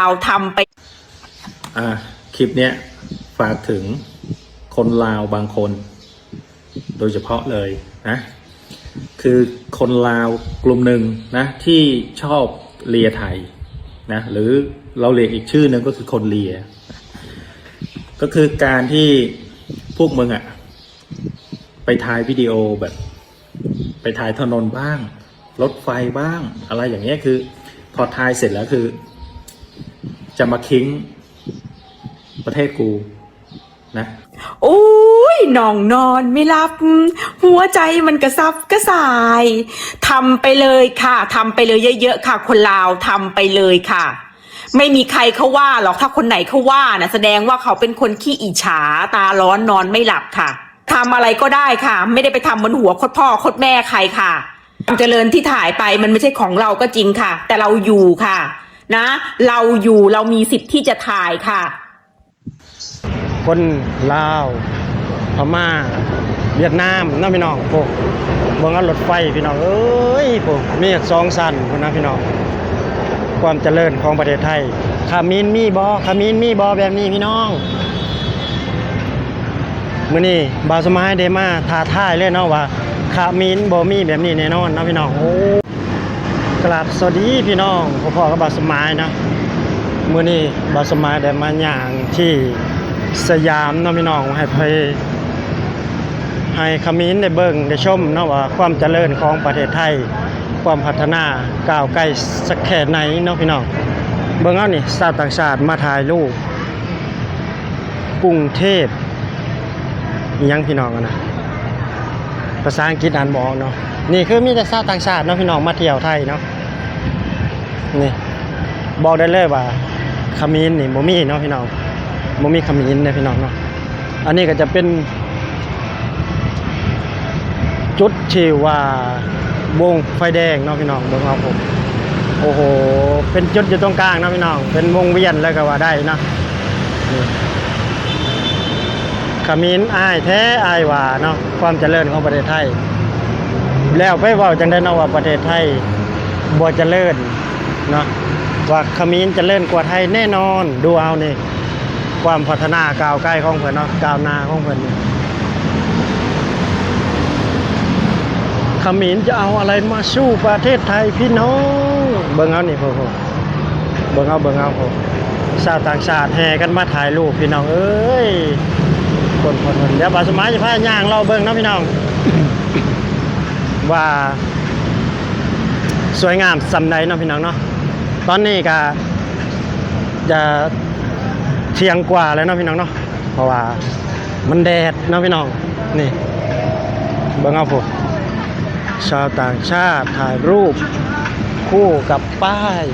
າວທຳໄປ ອ່า คลิปเนี้ยฝากถึงคนลาวบางคน โดยเฉพาะเลยนะ คือคนลาวกลุ่มหนึ่งนะ ที่ชอบเลียไทยนะ หรือเราเรียกอีกชื่อหนึ่งก็คือคนเลีย ก็คือการที่พวกมึงอะไปถ่ายวิดีโอแบบ ไปถ่ายถนนบ้าง รถไฟบ้าง อะไรอย่างเงี้ย คือพอถ่ายเสร็จแล้วคือ จะมาคิ้งประเทศกูนะ โอ๊ย น้องนอนไม่หลับ หัวใจมันกระสับกระส่าย ทำไปเลยค่ะ ทำไปเลยเยอะๆ ค่ะ คนลาว ทำไปเลยค่ะ ไม่มีใครเขาว่าหรอก ถ้าคนไหนเขาว่านะ แสดงว่าเขาเป็นคนขี้อิจฉา ตาร้อนนอนไม่หลับค่ะ ทำอะไรก็ได้ค่ะ ไม่ได้ไปทำบนหัวโคตรพ่อโคตรแม่ใครค่ะ ความเจริญที่ถ่ายไปมันไม่ใช่ของเราก็จริงค่ะ แต่เราอยู่ค่ะ นะ เราอยู่ เรามีสิทธิ์ที่จะถ่ายค่ะ คนລາວ ພະມ້າ ຫວຽດນາມເນາະພີ່ນ້ອງ. ໂອ້ ເບິ່ງເອົາລົດໄຟພີ່ນ້ອງເອີຍ ໂອ້ ມີສອງຊັ້ນພຸ້ນນະພີ່ນ້ອງ. ຄວາມຈະເລີນຂອງປະເທດໄທ ຂະມິນມີບໍ່? ຂະມິນມີບໍ່ແບບນີ້ພີ່ນ້ອງ? ມື້ນີ້ບ່າວສະໝາຍໄດ້ມາທ້າທາຍເລີຍເນາະວ່າ ຂະມິນບໍ່ມີແບບນີ້ແນ່ນອນເນາະພີ່ນ້ອງ. ໂອ້ ກະລາບສະຫວັດດີພີ່ນ້ອງ ພໍ້ໆກັບບ່າວສະໝາຍເນາະ. ມື້ນີ້ບ່າວສະໝາຍໄດ້ມາຍ່າງທີ່ສະຫຍາມເນາະພີ່ນ້ອງ ໃຫ້ ໃຫ້ຂະມິນໄດ້ເບິ່ງໄດ້ຊົມເນາະວ່າ ຄວາມຈະເລີນຂອງປະເທດໄທ ຄວາມພັດທະນາກ້າວໄກສັກແຄ່ໃນເນາະພີ່ນ້ອງ. ເບິ່ງເອົານີ້ ຊາວຕ່າງຊາດມາຖ່າຍຮູບ ກຸງເທບ ອີ່ຫຍັງພີ່ນ້ອງຫັ້ນນະ ພາສາອັງກິດອ່ານບໍ່ອອກເນາະ. ນີ້ຄືມີແຕ່ຊາວຕ່າງຊາດເນາະພີ່ນ້ອງ ມາທ່ຽວໄທເນາະ. ນີ້ບອກໄດ້ເລີຍວ່າຂະມິນນີ້ບໍ່ມີເນາະພີ່ນ້ອງ ບໍ່ມີຂະມິນເດ້ພີ່ນ້ອງເນາະ. ອັນນີ້ກໍຈະເປັນຈຸດທີ່ວ່າວົງໄຟແດງເນາະພີ່ນ້ອງ ເບິ່ງເອົາພຸ້ນ. ໂອ້ໂຫ ເປັນຈຸດຢູ່ຕົງກາງເນາະພີ່ນ້ອງ ເປັນວົງວຽນເລີຍກໍວ່າໄດ້ເນາະ. ນີ້ ຂະມິນອາຍແທ້ ອາຍວ່າເນາະ ຄວາມຈະເລີນຂອງປະເທດໄທ. ແລ້ວໄປເວົ້າຈັ່ງໃດເນາະວ່າປະເທດໄທບໍ່ຈະເລີນເນາະ ວ່າຂະມິນຈະເລີນກວ່າໄທແນ່ນອນ. ດູເອົານີ້ ຄວາມພັດທະນາກ້າວໄກຂອງເພິ່ນເນາະ ກ້າວໜ້າຂອງເພິ່ນນີ້. ຂະມິນຈະເອົາອະໄລມາສູ້ປະເທດໄທພີ່ນ້ອງ ເບິ່ງເອົານີ້ ໂອ້ໂຫ. ເບິ່ງເອົາ ເບິ່ງເອົາ ໂອ້ ຊາວຕ່າງຊາດແຫ່ກັນມາຖ່າຍຮູບພີ່ນ້ອງເອີຍ. ຄົນໆໆ ດຽວບ່າວສະໝາຍຈະພາຍ່າງເລາະເບິ່ງເນາະພີ່ນ້ອງ ວ່າສວຍງາມສ່ຳໃດເນາະພີ່ນ້ອງເນາະ. ຕອນນີ້ກະຈະທ່ຽງກວ່າແລ້ວເນາະພີ່ນ້ອງເນາະ ເພາະວ່າ ມັນແດດເນາະພີ່ນ້ອງ. ນີ້ເບິ່ງເອົາພຸ້ນ ຊາວຕ່າງຊາດຖ່າຍຮູບຄູ່ກັບປ້າຍ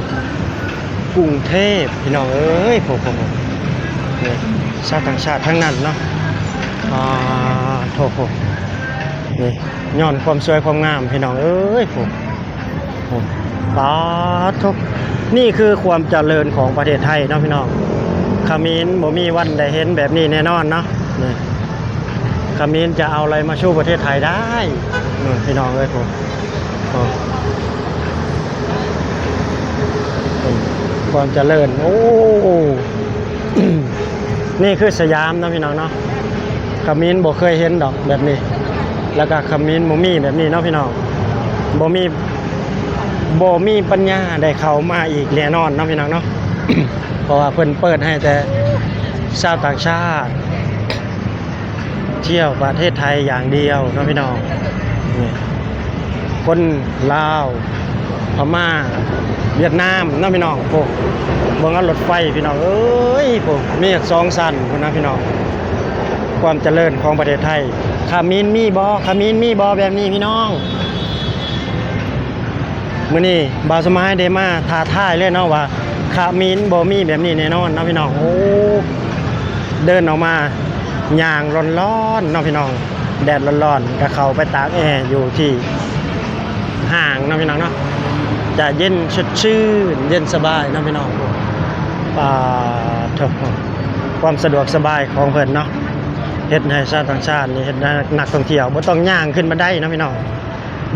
ກຸງເທບພີ່ນ້ອງເອີຍ. ໂອ້ໂຫ ນີ້ຊາວຕ່າງຊາດທັງນັ້ນເນາະ. ອາ ໂທ້ ນີ້ຍ້ອນຄວາມສວຍຄວາມງາມພີ່ນ້ອງເອີຍ. ໂອ້ ໂອ້ ປາດໂທ້ ນີ້ຄືຄວາມຈະເລີນຂອງປະເທດໄທເນາະພີ່ນ້ອງ. ຂະມິນບໍ່ມີວັນໄດ້ເຫັນແບບນີ້ແນ່ນອນເນາະ. ນີ້ ຂະມິນຈະເອົາໄລມາສູ່ປະເທດໄທໄດ້ ເອີ ພີ່ນ້ອງເອີຍ. ໂອ້ ໂອ້ ຄວາມຈະເລີນ ໂອ້ ນີ້ຄືສະຫຍາມເນາະພີ່ນ້ອງເນາະ. ຂະມິນບໍ່ເຄີຍເຫັນດອກແບບນີ້ ແລ້ວກະຂະມິນບໍ່ມີແບບນີ້ເນາະພີ່ນ້ອງ. ບໍ່ມີ ບໍ່ມີປັນຍາໄດ້ເຂົ້າມາອີກແນ່ນອນເນາະພີ່ນ້ອງເນາະ ເພາະວ່າເພິ່ນເປີດໃຫ້ແຕ່ຊາວຕ່າງຊາດ ທ່ຽວປະເທດໄທຢ່າງດຽວເນາະພີ່ນ້ອງ. ນີ້ ຄົນລາວ ພະມ້າ ຫວຽດນາມເນາະພີ່ນ້ອງ. ໂອ້ ເບິ່ງເອົາລົດໄຟພີ່ນ້ອງເອີຍ ໂອ້ ມີສອງຊັ້ນພຸ້ນນະພີ່ນ້ອງ. ຄວາມຈະເລີນຂອງປະເທດໄທ ຂະມິນມີບໍ່? ຂະມິນມີບໍ່? ແບບນີ້ພີ່ນ້ອງ. ມື້ນີ້ບ່າວສະໝາຍໄດ້ມາທ້າທາຍເລີຍເນາະວ່າ ຂະມິນບໍ່ມີແບບນີ້ແນ່ນອນເນາະພີ່ນ້ອງ. ໂອ້ ເດີນອອກມາ ຍ່າງຮ້ອນໆເນາະພີ່ນ້ອງ ແດດຮ້ອນໆ ກະເຂົ້າໄປຕາກແອຢູ່ທີ່ຫ້າງເນາະພີ່ນ້ອງເນາະ ຈະເຢັນສົດຊື່ນ ເຢັນສະບາຍເນາະພີ່ນ້ອງ. ປາດໂທ້ ຄວາມສະດວກສະບາຍຂອງເພິ່ນເນາະ ເຮັດໃຫ້ຊາວຕ່າງຊາດນີ້ ເຮັດໃຫ້ນັກທ່ອງທ່ຽວບໍ່ຕ້ອງຍ່າງຂຶ້ນບັນໄດເນາະພີ່ນ້ອງ.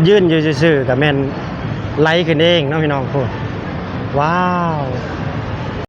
ຢືນຢູ່ຊື່ໆກະແມ່ນໄຫຼຂຶ້ນເອງເນາະພີ່ນ້ອງ. ໂອ້ ວ້າວ